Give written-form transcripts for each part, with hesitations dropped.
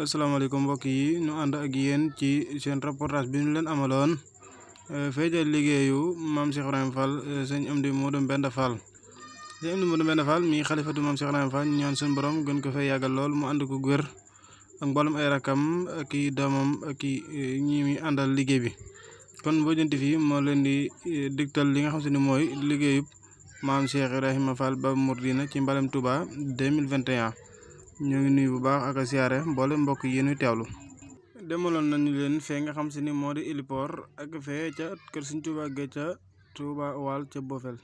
asalaamaaleykum mbokk yi ñu ànd ak yéen ci seen reportage bi ñu leen amaloon feejal liggéeyu maam Cheikh Ibrahima Fall sëñ Amdi Modou Mbenda Fall sëñ Amdi Modou Mbenda Fall mi xalifatu maam Cheikh Ibrahima Fall ñu ñaan suñu borom gën ko fay yàggal lool mu ànd ko wér ak mboolem ay rakam ak i doomam ak i ñi mi àndal liggéey bi. kon Mbodiène TV moo leen di digtal li nga xam se ni mooy liggéeyub maam Cheikh Ibrahima Fall Babou Mouridina ci Mbalem Touba 2021. ñoo ngi nuyu bu baax ak a siyaare mboole mbokk yi ñuy teewlu. demaloon nañu leen fee nga xam se ni moo di héliport ak fee ca kër Sëñ Touba ga ca Touba Wal ca Bofel.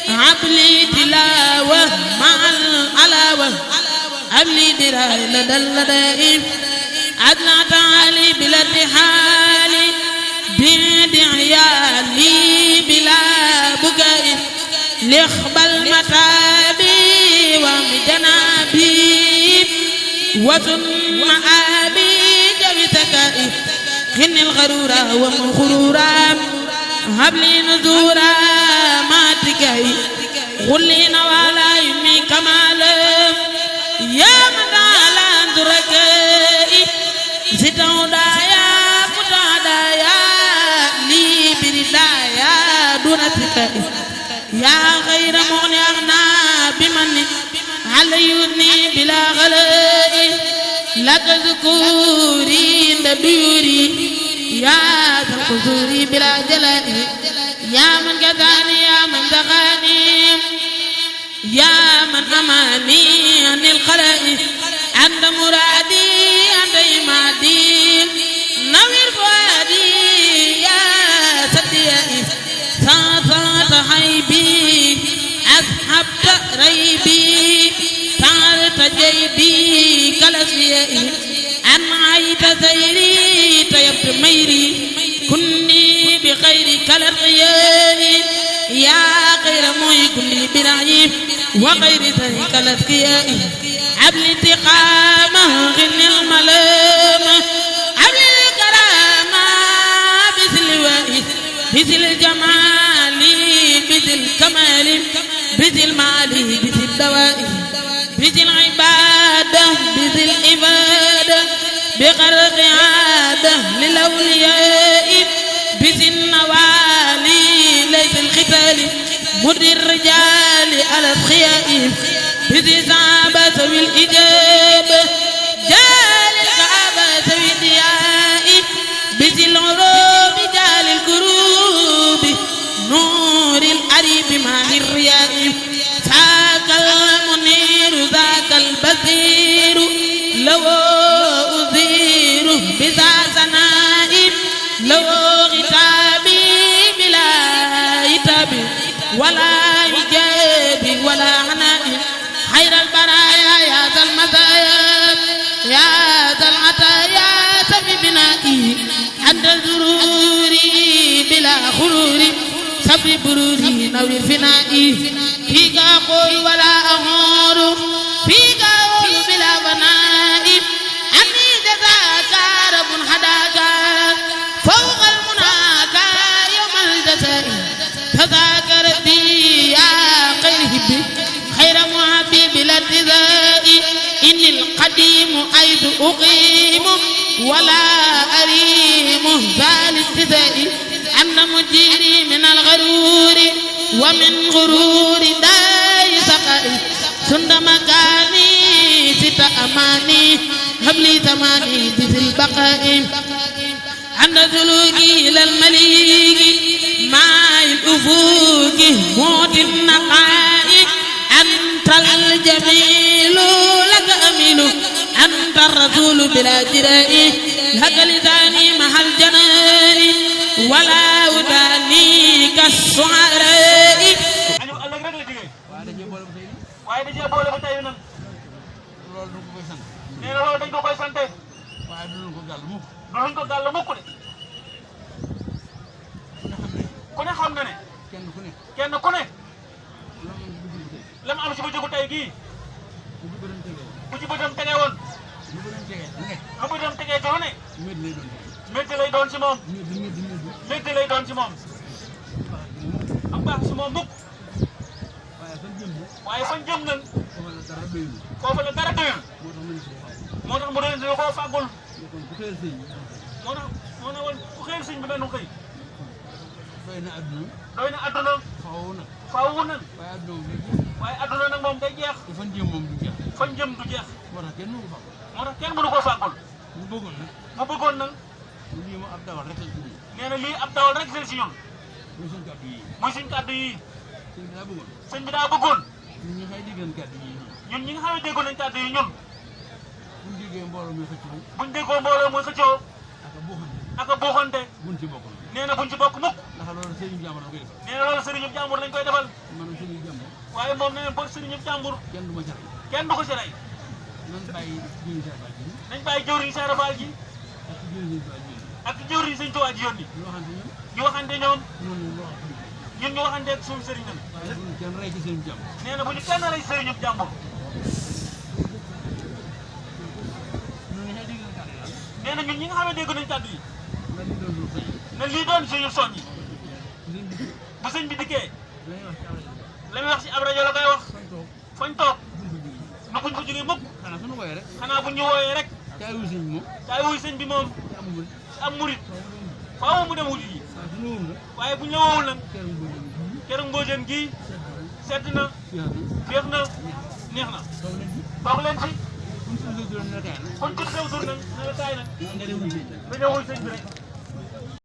عبلي تلاوة مع العلاوة عبلي دراية لدى اللدائم عدنا تعالي بلا ارتحال بيد عيالي بلا بكاء ليقبل متابي ومجنابي وثم آبي جبتكائي خن الغرورة ومخرورا هب لي نزورا ما تكاي خلي نوالا يمي كمالا يا من على دركائي الأتقاء يا خير مغني أغنى بمن على يثني بلا غلاء لك ذكوري دبيوري يا ذا القصور بلا جلاء يا من كفاني يا من دغاني يا من أماني عن الخلائق أنت مرادي أنت إمادي نوير فؤادي يا سديائي ساطات حيبي أسحبت ريبي طارت جيبي كالأسيائي أنعيت سيري طيبت ميري كني بخير كالأرقياء يا خير موي كلي برعي وغير ذلك الأذكياء عبل انتقامه غن الملام عبل الكرامة بذل بذل الجمال بذل الكمال بذل المال بذل الدواء بذل العبادة بذل العبادة بغرق عادة للأولياء بذل النوالي ليس الختال مد الرجال على الخياء بذل صعب سوي الإجابة جال الكعبة سوي الدياء بذل العروب جال الكروب نور الأريب مع الرياء ذاك المنير ذاك البصير لو أثير بذا سناء لو غتابي بلا عتاب ولا إجاب ولا عناء خير البرايا يا ذا المزايا يا ذا العطايا سفي بنائي عند الزروري بلا خرور سفي بروري نور فنائي فيك أقول ولا أهور فيك أقول بلا بناء أني جزاك رب هداك فوق المناك يوم الجزاء فذاك ربي يا خير هبي خير محبي بلا اتزاء إني القديم أيد أقيم ولا أريم ذا الاتزاء أن مجيري من الغرور ومن غرور داي سقائي سند مكاني ست أماني هبلي ثماني ذي البقاء عند سلوكي إلى المليك مع الأفوك موت النقاء أنت الجميل لك أمين أنت الرسول بلا جراء لك لساني مع الجنان ولا أداني كالشعراء waaye da cee boole ba tey nan nee na loolu dañ ko koy sante waaye duñ ko gàll mukk de ku ne xam na ne kenn ku ne la mu am si ba jógu tey gii bu ci bëtam tege woon lu bëtam tegee jox ne métti lay doon si moom métti lay doon si moom am baax si moom mukk waaye fan jëm nañ foofu la dara doyul moo tax mu doon si koo fàggul moo ne woon ku xëyal sëñ bi benn xëy doy na adduna faawu nag waaye adduna nag moom day jeex fan jëm du jeex moo tax kenn mënu koo fàggul mu bëggoon nag nee na lii ab dawal rek seen si ñun muy suñ kàddu yi sëñ bi daa bëggoon ñun ñi nga xam ne déggoon nañ kàddu yi ñun buñ déggoo mbooloo muy xëccoo ak a buuxante nee na buñ ci bokk mukk nee na loolu sëriñu jàmbur lañ koy defal waaye moom nee na boo sëriñu jàmbur kenn du ko ci rey nañ bàyyi jëwriñ Seera Faal ji ak jëwriñ sëñ Tuubaa ji yónni ñu waxante ñoom ñun ñu waxante ak suñu sëriñ nam nee na bu ñu kenn rey sëriñu jàmbur nee na ñun ñi nga xam ne dégg nañ kàddu yi na lii doon suñu soñ yi bu sëñ bi dikkee la muy wax si ab rajo la koy wax fañ toog na buñ ko jógee mukk xanaa buñ ñu wooyee rek kaay wuy sëñ bi moom si am murit faaw mu dem wuti yi waaye buñ la woowul nag keroog Mbodiène gii sedd na féex na neex na toog leen ci kon ci xew tur nag na la taay nag nga ñëw wuy sëñ bi rek